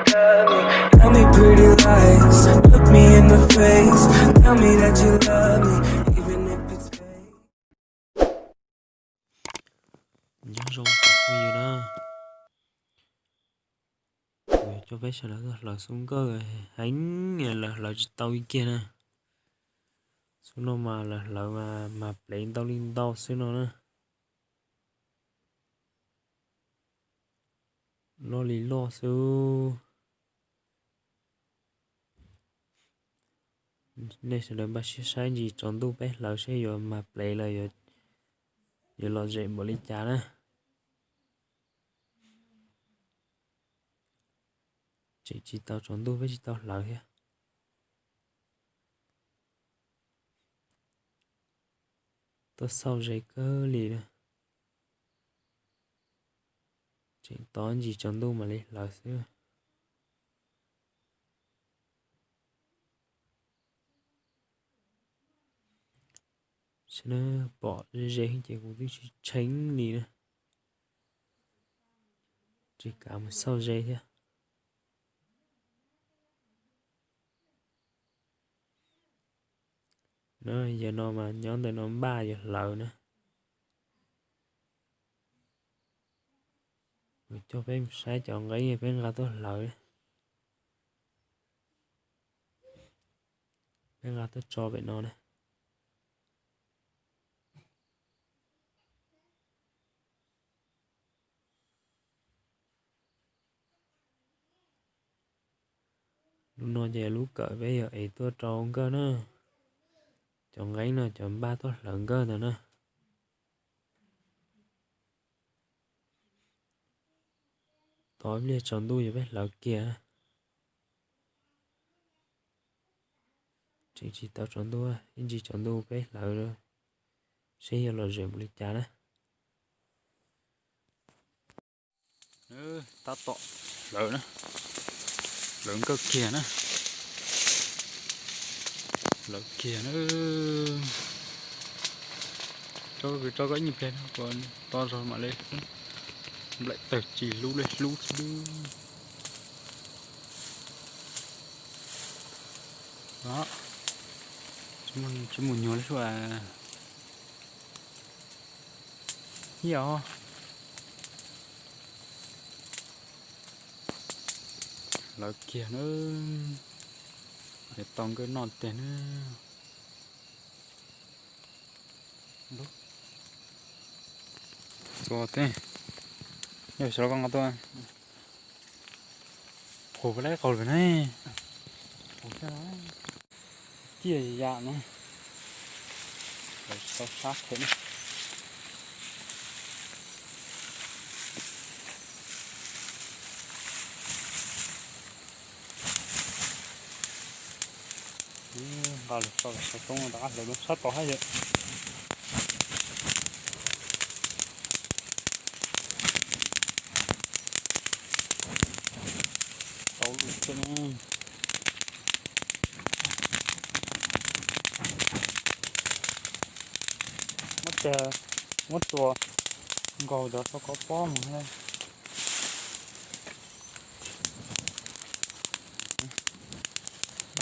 Tell me pretty lies, look me in the face, tell me that you love me, even if it's fake. Nyob zoo cov phooj ywg na, kuv coj peb sawv daws tuaj hlawv xub nkawj heev, lawv hlawv tsis tau ib kiag na. Xub no mas lawv hlawv mas plev ntau li ntau xwb no na. Loj li loj xwb. Nej sawv daws npaj siab saib ntsis tsaus ntuj peb hlawv seb yuav mag plev los yuav lom zem npaum li cas na. Tseem tsis tau tsaus ntuj peb tsis tau hlawv thiab. Tuaj xauj ze kawg li na. Tseem tos ntsis tsaus ntuj mam li hlawv xwb. Saib na, pom ze ze ces kuv twb tsis tshee li na. Tsis kav mus xauj ze thiab. Yawg no mas nyob ntawm no npaj yuav hlawv na. Kuv coj peb mus saib cov nqeeb peb nqa tuaj hlawv. Peb nqa tuaj tso pem no na. Lub no ces lub kawm peb yog ev tuaj rau nkawj na. Cov nqeeb no cov npaj tuaj hlawv nkawj ntawd na. Tos ib pliag tsaus ntuj yog peb hlawv kiag. Tseem tsis tau tsaus ntuj, ib ntsis tsaus ntuj peb hlawv seb yog lom zem npaum li cas na. Tab tom hlawv na, hlawv nkawj kiag na, hlawv kiag na. Tso koj ib nyuag pliag no, to zog mam li nplaim tawg tsis hlub li hlub xwb. Tsis mus nyuag li sua. Yog hlawv kiag na, tau nkawj noj tiag na. Txua teb, yog xyov koj nqa tuaj. Qhuav lawm qaug lawm ne. Ciaj yam no. Tau sab phem ne. Nqa los tso los xov tooj rov qab hlawv lub sab tod hab yom. Tau lub tseem muab cag, muab txuas nkaus cov rau koj pob mus.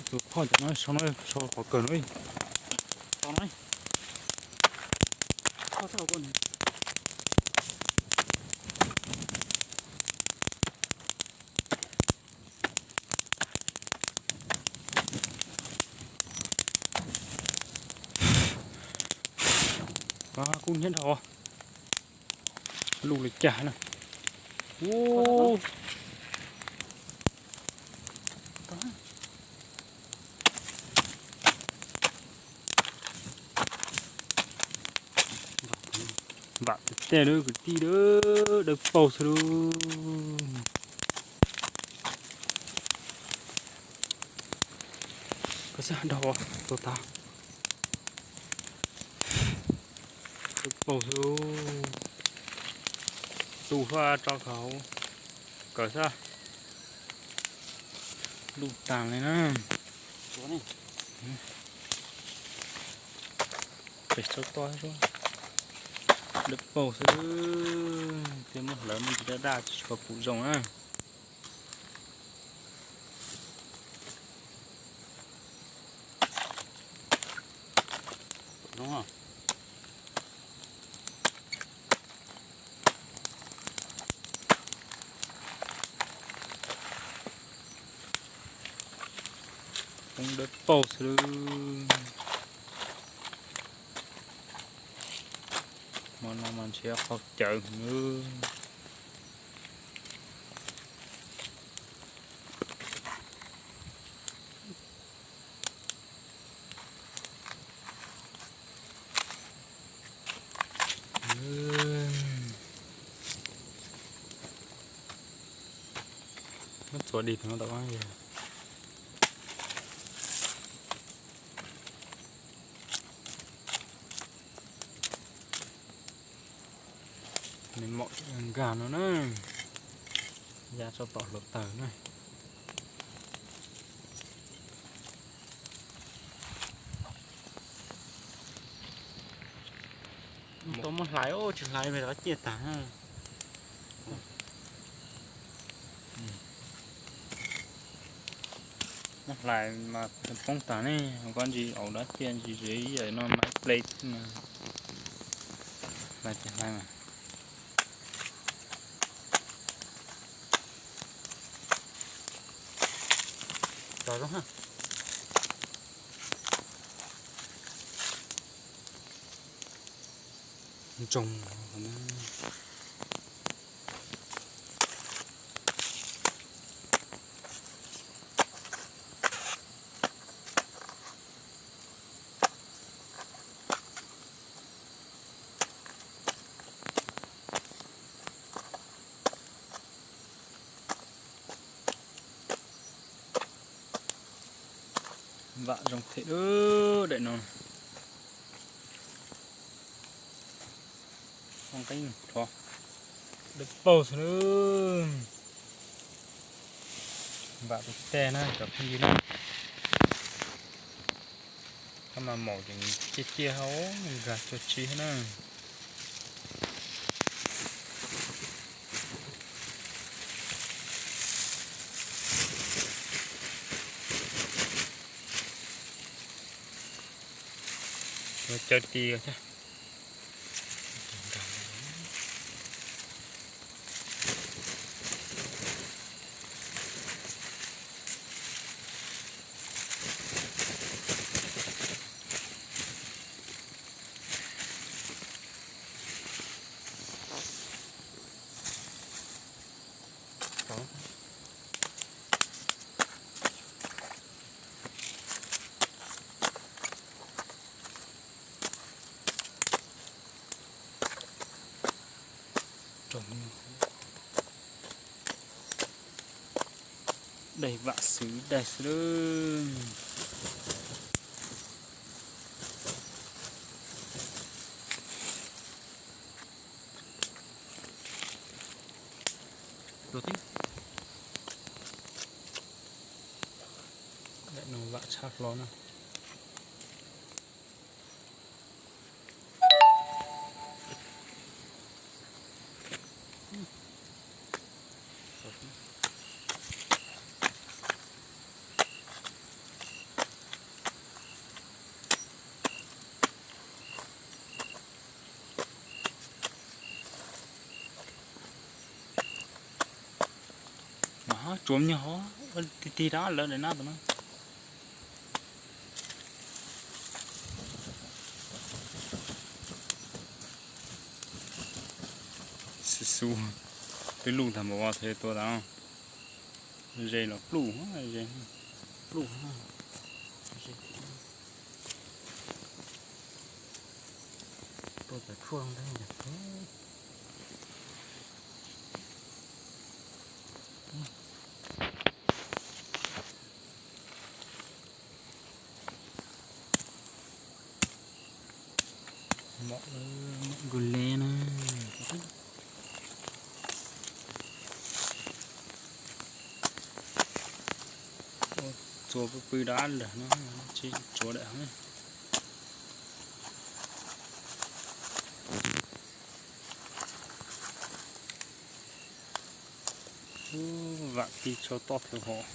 Tus phoj cov no sau no sau qhov kawg no. Tau no. Kub hnyiab dhau. Lub li cas na. Ub. Vam tiag tiag lawm kwv tij, dawb paug xwb lauj. Koj xav dhau tua tas. Dawb paug xwb lauj. Tus hlob tso khawv kawm xwb. Luj tas li na. Pem tsob toj, dawb paug xwb. Thiaj muab hlawv me ntsis daj daj tsis tshua pum zoo na. Poob dawb paug xwb. Hmo no mas ntshe qhov cawv heev. Muab txuas dim no tom qab. Nws mom nkag no na, ya tso tom hluav taws na. Tau muab hlais, tsis hlais mas rov ciaj tag. Muab hlais mas poob tag ne, koj ntsis aus dab tsi ntsis zev ib yam no mas ple xwb mas. Hlais ces hlais mas. Tso zoo ha. Ntsoog. Vam zoo thiab daim no. Dawb paug xwb na. Vam tus tij na cov phooj ywg na. Koj mas maum ces ciaj ciaj hauv, nkag cuag tsi na. Caw ti thiab. Daim vam xwb daim xwb. Daim no vam tshaj hlo na. Mas tsuav nyuag hov, tig tig rau lawv daim nab tus no. Xib xub, twb luj tag npaum ua thiaj tua tas. Ze los pluj, ze pluj. Tua tas tshuaj ntag. Mom, mom nkuj le na. Txua pw pw dab lawm no, tsis tsuav daim. Vam tig tso toj thiab hov.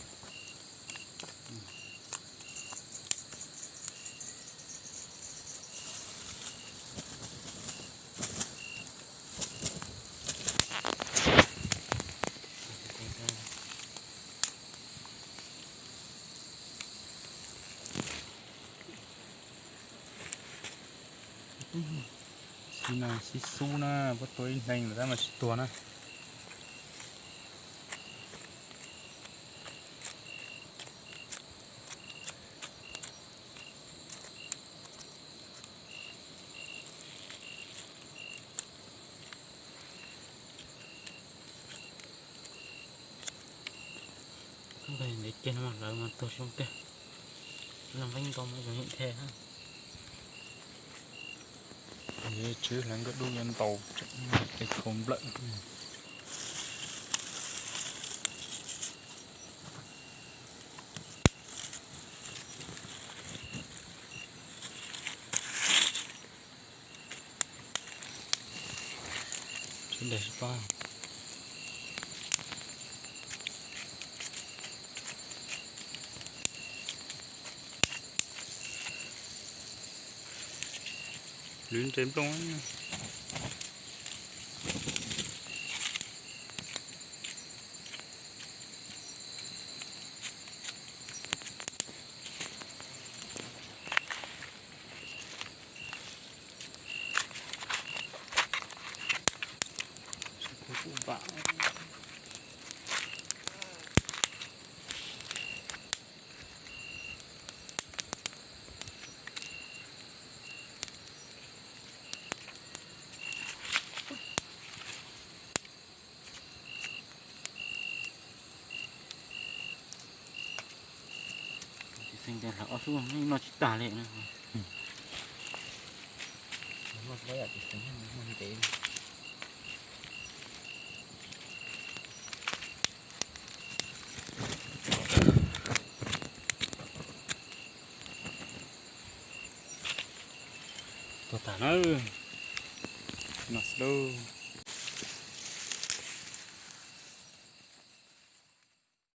Xib na, xib xub na, puab tua ib hneev lawm tab mas tsis tuag na. Ntev kiag no mas lawv mas tuag zoo kawg. Lub no nqeeb ntau mas zoo heev thiab. Tswv Hleev Nkauj Dub yuav ntaus tseem tej khaub nplawm. Tswv Hleev Nkauj Dub, lwv nres nplooj. Tsis xeev tias hlawv ob xub noj tsis tag li na. Noj tsis tau yam tsis xeev, noj ntev. Tuag tag na. Noj xwb lauj.